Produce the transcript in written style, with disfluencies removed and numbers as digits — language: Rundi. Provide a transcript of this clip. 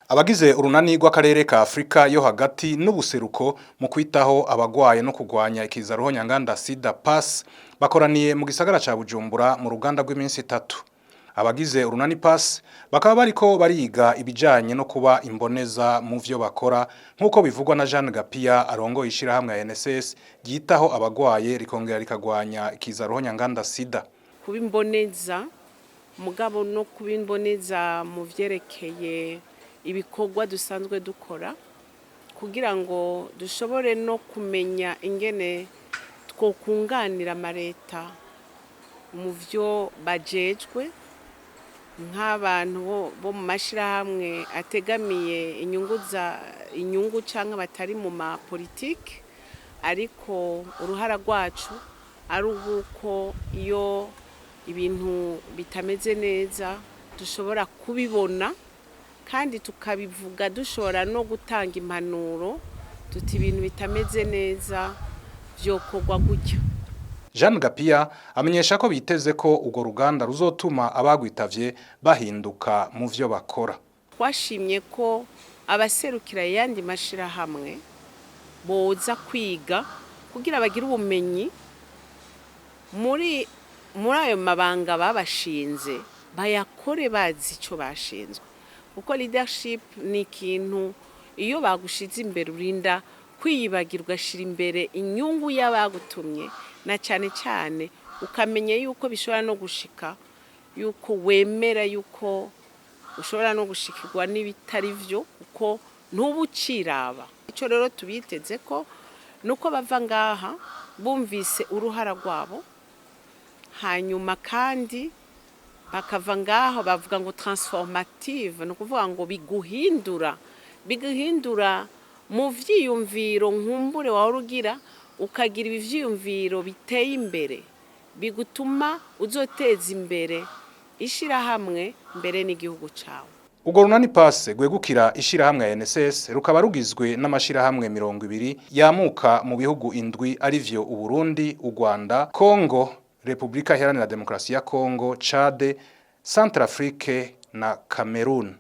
Abagize urunani rw'akarere ka Afrika yo hagati n'ubuseruko mu kwitaho abagwaye no kugwanya ikiza ruhonyanganda sida PASS bakoraniye mu gisagara ca Bujumbura mu ruganda rw'iminsi 3. Abagize urunani PASS bakaba bariko bariga ibijanye no kuba imboneza mu vyo bakora, nk'uko bivugwa na Jeanne Gapia arongoye ishirahamwe ya NSS ryitaho abagwaye rikongera rikagwanya ikiza ruhonyanganda sida. Kuba imboneza, mugabo no kuba imboneza mu vyerekeye ibikorwa dusanzwe dukora, kugira ngo dushobore no kumenya ingene twokunganira amareta mu vyo bajejwe, nk'abantu bo mu mashirahamwe ategamiye inyungu za inyungu canke batari mu mapolitike, ariko uruhara rwacu ari uko iyo ibintu bitameze neza dushobora kubibona kandi tukabivuga, dushobora no gutanga impanuro tuti ibintu bitameze neza vyokorwa gutya. Jeanne Gapia amenyesha ko biteze ko urwo ruganda ruzotuma abagwitavye bahinduka mu vyo bakora. Twashimye ko abaserukira ayandi mashirahamwe boza kwiga kugira bagire ubumenyi muri ayo mabanga babashinze, bayakore bazi ico bashinzwe, kuko leadership ni ikintu iyo bagushize imbere urinda kwiyibagirwa, ugashira imbere inyungu y'abagutumye, na cyane cyane ukamenya yuko bishobora no gushika yuko wemera yuko ushobora no gushikirwa n'ibitari vyo, kuko ntuba uciraba. Icyo rero tubiteze ko nuko bava ngaha bumvise uruhara rwabo, hanyuma kandi bakava ngaho bavuga ngo transformative, ni ukuvuga ngo biguhindura mu vyiyumviro nkumbure wahora ugira, ukagira ivyiyumviro biteye imbere bigutuma uzoteza imbere ishirahamwe mbere n'igihugu cawe. Urwo runani PASS rwegukira ishirahamwe ya NSS rukaba rugizwe n'amashirahamwe 20 yamuka mu bihugu 7, arivyo Uburundi, u Rwanda, Congo, Republika Iharanira Demokarasi ya Congo, Chad, Centrafrique na Cameroon.